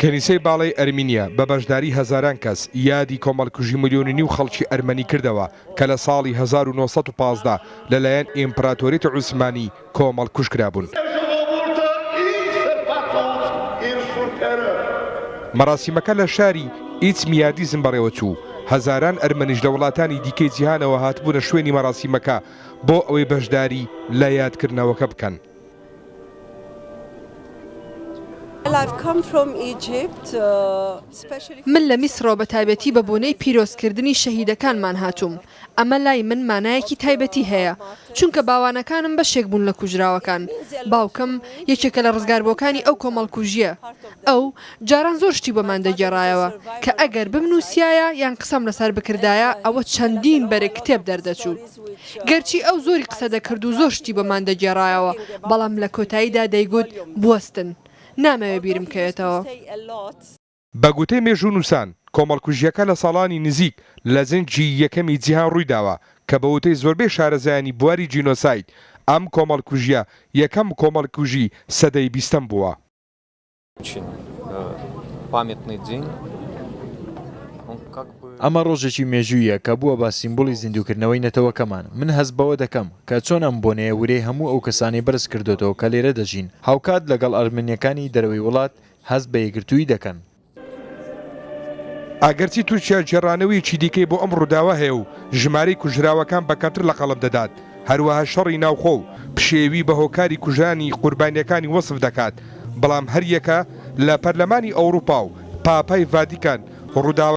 کەنیسەی باڵای ئەرمینیا بە بەشداری هەزاران کەس یادی کۆمەڵکوژی ملیۆن و نیو خەڵکی ئەرمەنی کردەوە کە لە ساڵی 1915 لەلایەن ئیمپراتۆریەتی عوسمانی کۆمەڵکوژ کرابوون. مەراسیمەکە لە شاری ئیچمیادیزن بەڕێوەچوو، هەزاران ئەرمەنیش لە وڵاتانی دیکەی جیهانەوە هاتبوونە شوێنی مەراسیمەکە بۆ ئەوەی بەشداری لە یادکردنەوەکە بکەن. من لە میسرەوە بە تایبەتی بە بۆنەی پیرۆزکردنی شەهیدەکانمان هاتووم، ئەمە لای من مانایەکی تایبەتی هەیە، چونکە باوانەکانم بەشێک بوون لە کوژراوەکان، باوکم یەکێکە لە ڕزگاربووەکانی ئەو کۆمەڵکوژییە، ئەو جاران زۆر شتی بۆمان دەگێڕایەوە کە ئەگەر بمنووسیایە یان قسەم لەسەر بکردایە ئەوە چەندین بەرگ کتێب دەردەچوو. گەرچی ئەو زۆری قسە دەکرد و زۆر شتی بۆمان دەگێڕایەوە، بەڵام لە کۆتاییدا دەیگوت بوەستن، نامەوێ بیرم کەوێتەوە. بە گوتەی مێژوونووسان، کۆمەڵکوژییەکە لە ساڵانی نزیک لە جەنگی یەکەمی جیهان ڕوویداوە، کە بە وتەی زۆربەی شارەزایانی بواری جینۆساید، ئەم کۆمەڵکوژییە یەکەم کۆمەڵکوژی سەدەی بیستەم بووە. ئەمە ڕۆژێکی مێژوویە کە بووە بە سیمبولی زیندووکردنەوەی نەتەوەکەمان. من هەست بەوە دەکەم کە چۆن ئەم بۆنەیە ورەی هەموو ئەو کەسانەی بەرز کردۆتەوە کە لێرە دەژین، هاوکات لەگەڵ ئەرمەنییەکانی دەرەوەی وڵات هەست بە یەکگرتوویی دەکەن. ئەگەرچی تورکیا گێڕانەوەیەکی دیکەی بۆ ئەم ڕووداوە هەیە و ژمارەی کوژراوەکان بە کەمتر لە قەڵەم دەدات، هەروەها شەڕی ناوخۆ و پشێوی بە هۆکاری کوژرانی قوربانییەکانی وەسف دەکات، بەڵام هەریەکە لە پەرلەمانی ئەوروپا و پاپای ڤاتیکان ڕووداوەکە.